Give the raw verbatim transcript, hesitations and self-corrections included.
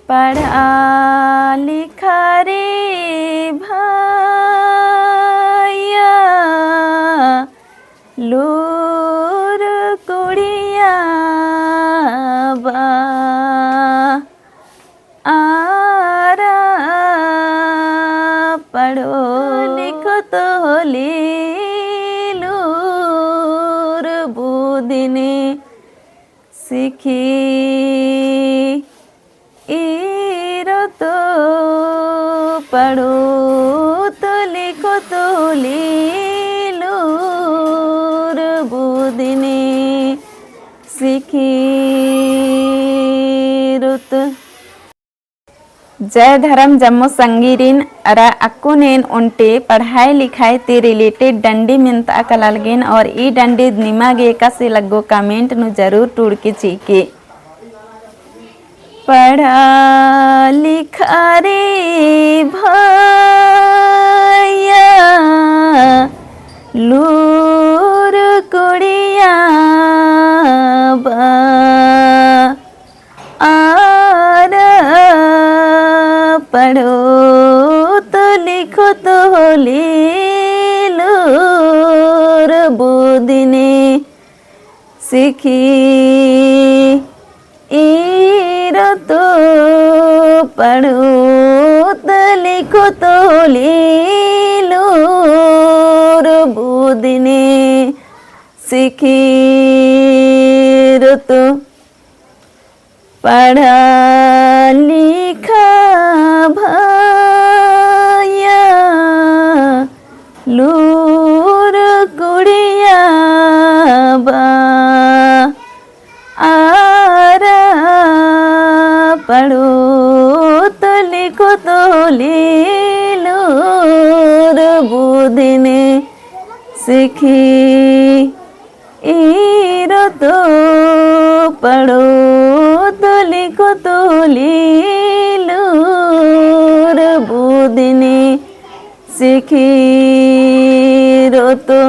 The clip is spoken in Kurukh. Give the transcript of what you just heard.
पढ़ा लिखा रे भइया, लूर कुड़िया बा आरा पढ़ो लिखो तो होली लूर बुधिनी सिखी ईरो तो पढ़ो तो लिखो तो होली लूर बुधिनी सिखी ईरो तो। जय धरम जम्मो संगीरिन, अरा अक्कुन एन ओन्टे पढ़ाई लिखाई ती related डंडी मेन्ता कलालगेन और ई डंडी निमा गे एकासे लग्गो comment नू जरूर टूड़के चिके। पढ़ा लिखा रे भइया, लूर कुड़िया बा आरा पढ़ो तो लिखो तो होली लूर बुधिनी सिखी ईरो तो पढ़ो तो लिखो तो होली लूर बुधिनी सिखी ईरो तो। पढ़ा लिखा भइया, लूर कुड़िया बा आरा पढ़ो तो लिखो तो होली लूर बुधिनी सिखी ईरो तो पढ़ो तो लिखो तो होली लूर बुधिनी सिखी ईरो तो।